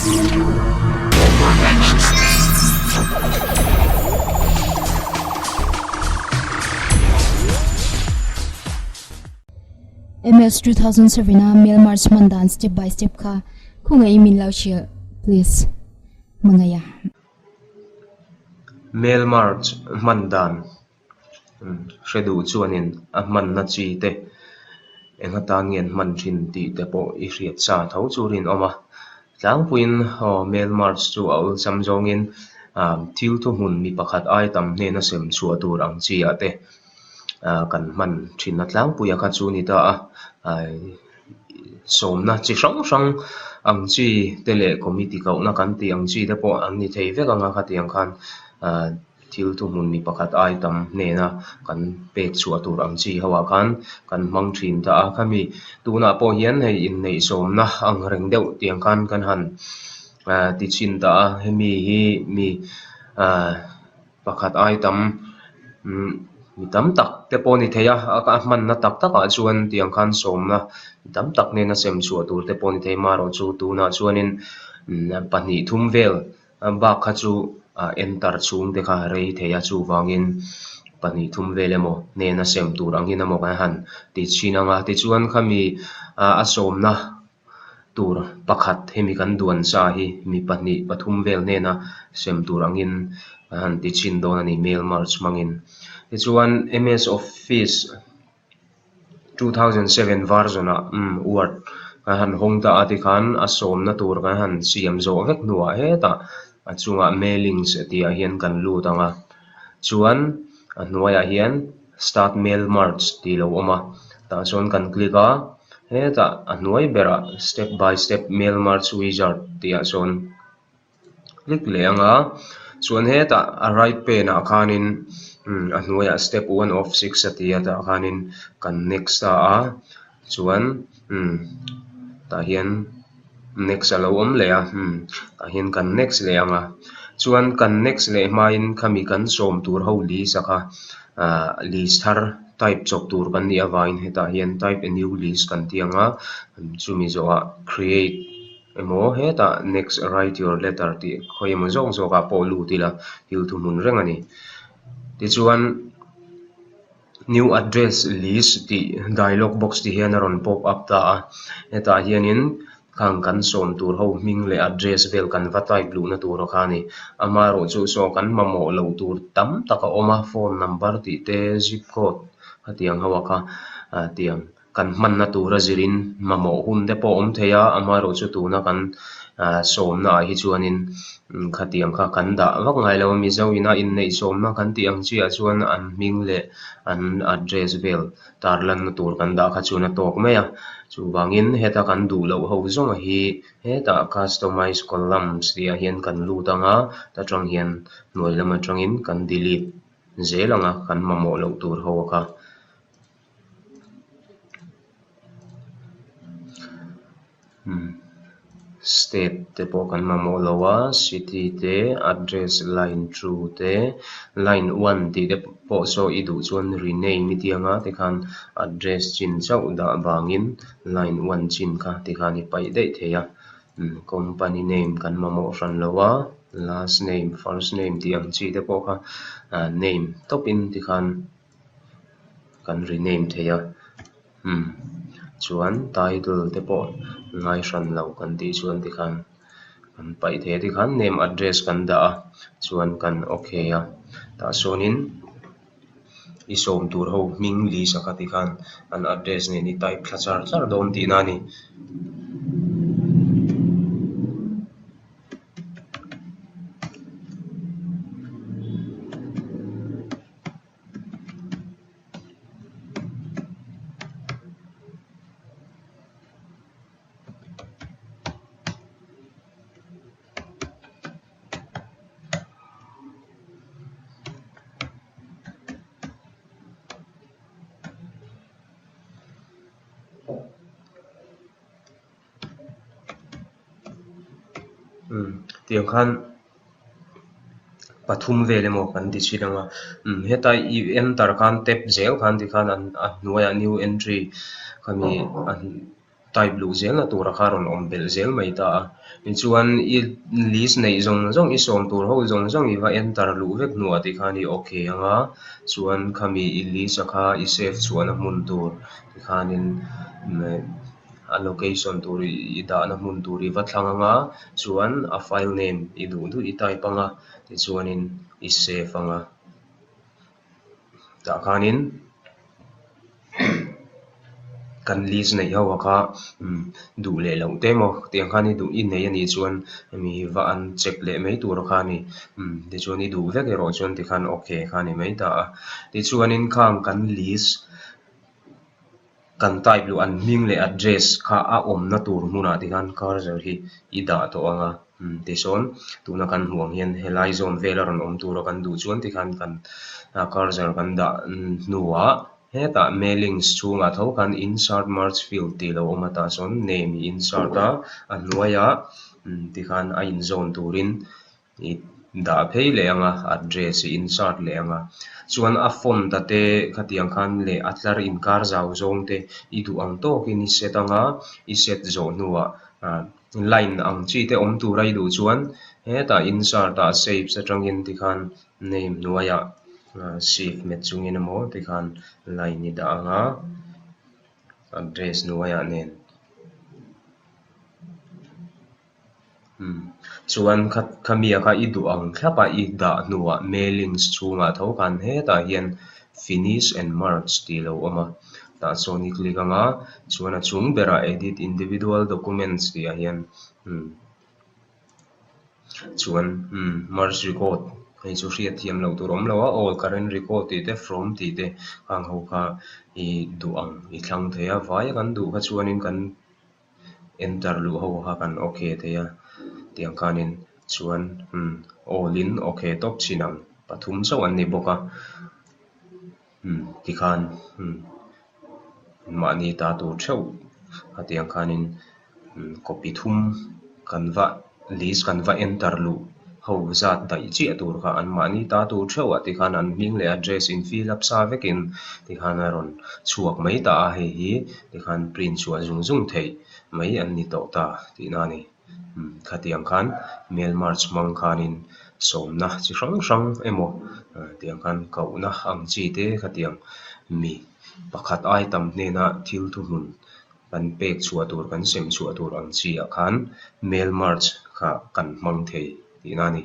MS 2007 a mail merge hman dan step by step kha khawngaihin min lo hrilh please hmangaih a. Mail merge hman dan hre duh chuanin a hmanna chi te eng atan nge an hman thin tih te pawh i hriat sa tho chu rinawm a. Tlangpuiin aw mail merge chu a awlsam zawngin thil thuhmun mi pakhat ai tam hnena sem chhuah tur ang chi ah te kan hman thinna tlangpuia kha chu a ni ta a. Sawmna chi hrang hrang ang chi te leh committee kohna kan tih ang chi te pawh an ni thei vek ang a khatiang khan Thil thuhmun mi pakhat ai tam hnena kan pek chhuah tur ang chi ho ah khan kan hmang thin ta a. Khami tunah pawh hian hei inneihsawmna ang reng deuh tiang khan kan han ti chhin ta a. Hemi hi mi pakhat ai tam mi tam tak te pawh a ni thei a, a hmanna tak tak ah chuan tiang khan sawmna mi tam tak hnena sem chhuah tur te pawh a ni thei. Amaherawhchu tunah chuanin pahnih thum vel Bak kha chu enter chhung te kha rei thei a, chuvangin pahnih thum vel emaw hnena sem tur angin emaw kan han ti chhin ang a. Tichuan khami a sawmna tur pakhat hemi kan duan sa hi mi pahnih pathum vel hnena sem tur angin kan han ti chhin dawn a ni mail merge hmangin. Tichuan MS Office. 2007 version ah umm word kan han hawng ta a tikhan a sawmna tur kan han siam zawh vek hnuah hetah a chungah mailings tih ah hian kan lut ang a chuan a hnuaiah hian start mail merge tih lo awm a tah chuan kan click a hetah a hnuai berah step by step mail merge wizard tih ah chuan. Click leh ang a, chuan hetah a right pen ah khanin umm a hnuaiah step one of six a ti a tah khanin kan next ta a chuan umm tah hian next a lo awm leh a umm tah hian kan next leh ang a chuan kan next leh hmain khami kan sawm tur ho list a kha ah list thar type chawp tur kan nih avangin hetah hian type a new list kan ti ang a chumi zawhah create. Emaw hetah next write your letter tih khawi emaw zawk zawk ah pawh lut ila thil thuhmun reng a ni. Tichuan new address list tih dialog box tih hian a rawn pop up ta a, hetah hianin khang kan sawm tur ho hming leh address vel kan va type luhna tur a kha a ni. Amaherawhchu saw kan mamawh loh tur tam tak a awm a, phone number tih te zip code khatiang ho a kha tiang. Kan hmanna tura zirin mamawh hun te pawh a awm thei a, amaherawhchu tuna kan sawmna ah hi chuanin khatiang kha kan dah vak ngai lo a, Mizo ina inneih sawmna kan tih ang chiah chuan an hming leh an address vel tarlanna tur kan dah kha chuan a tawk mai a, chuvangin heta kan duh loh ho zawnga hi hetah customize columns tih ah hian kan lut ang a, ta tang hian hnuai lam atangin kan delete zel ang a, kan mamawh loh tur ho kha. State te pawh kan mamawh lo a city te address line two te line one tih te pawh saw i duh chuan rename i tih anga tikhan address chin chauh dah vangin line one chin kha tikhan i paih daih thei a company name kan mamawh hran lo a last name first name tih ang chi te pawh kha name tawpin tikhan. Kan rename thei a umm chuan title te pawh ngai hran lo kan tih chuan tikhan kan paih thei a tikhan name address kan dah a chuan kan okay a tah sawnin i sawm tur ho hming list a kha tikhan an address nen i type thla char char dawn tihna a ni. Tiang khan pathum vel emaw kan ti chhin ang a umm heta i enter khan tap zel khan tikhan an a hnuaiah new entry khami an. type luh zelna tura kha rawn awm belh zel mai ta a. Tichuan i list neih zawng zawng i sawm tur ho zawng zawng i va enter luh vek hnuah tikhan i okay ang a, chuan khami i list a kha i save chhuahna hmun tur tikhanin a location tur i dahna hmun tur i va thlang ang a, chuan a file name i duh duh i type ang a, tichuanin i save ang a. Tah khanin kan list neih ho a kha duh leh loh te emaw tiang khan i duh i nei a nih chuan hemi hi va an check leh mai tur a kha a ni. Tichuan i duh vek erawh chuan tikhan okay kha a ni mai ta a. Tichuanin khang kan list Kan type luh an hming leh address kha a awmna tur hmunah ti khan cursor hi i dah tawh ang a, tisawn tuna kan hmuh ang hian helai zawn vel a rawn awm tura kan duh chuan ti khan kan cursor kan dah hnuah hetah mailings chhungah tho khan insert merge field tih lo awm a tah sawn name i insert a, a hnuaiah ti khan a inzawn turin I dah phei leh ang a, address i insert leh ang a. Chuan a font a te khatiang khan leh a tlar inkar zau zawng te i duh ang tawkin i set ang a, i set zawh hnuah line ang chi te awm tura i duh chuan hetah insert ah shapes atangin tikhan name hnuaiah shift hmet chungin emaw tikhan line i dah ang a, address hnuaiah nen. Umm chuan kha khami kha i duh ang thlap a i dah hnuah mailings chhungah tho khan hetah hian finish and merge tih lo awm a tah chuan i click ang a chuan a chung berah edit individual documents tih ah hian umm chuan umm merge record hei chu hriat thiam loh tur awm lo a all current record tih te from tih te khang ho kha i duh ang i thlang thei a vai a kan duh kha chuanin kan Enter luh ho kha kan okay thei a, tiang khanin chuan umm all in okay tawp chin ang pathum chauh an ni bawk a, umm tikhan umm mahni ta tur theuh a tiang khanin umm copy thum kan va list kan va enter luh ho zat daih chiah tur kha an mahni ta tur theuh ah tikhan an hming leh address in fill up sa vekin tikhan a rawn chhuak mai ta a hei hi tikhan print chhuah zung zung theih mai an ni tawh ta tihna a ni. Umm khatiang khan mail merge hmang khanin sawmna chi hrang hrang emaw tiang khan kohna ang chi te khatiang mi pakhat ai tam hnena thil thuhmun Kan pek chhuah tur, kan sem chhuah tur ang chi ah khan mail merge kha kan hmang thei tihna a ni.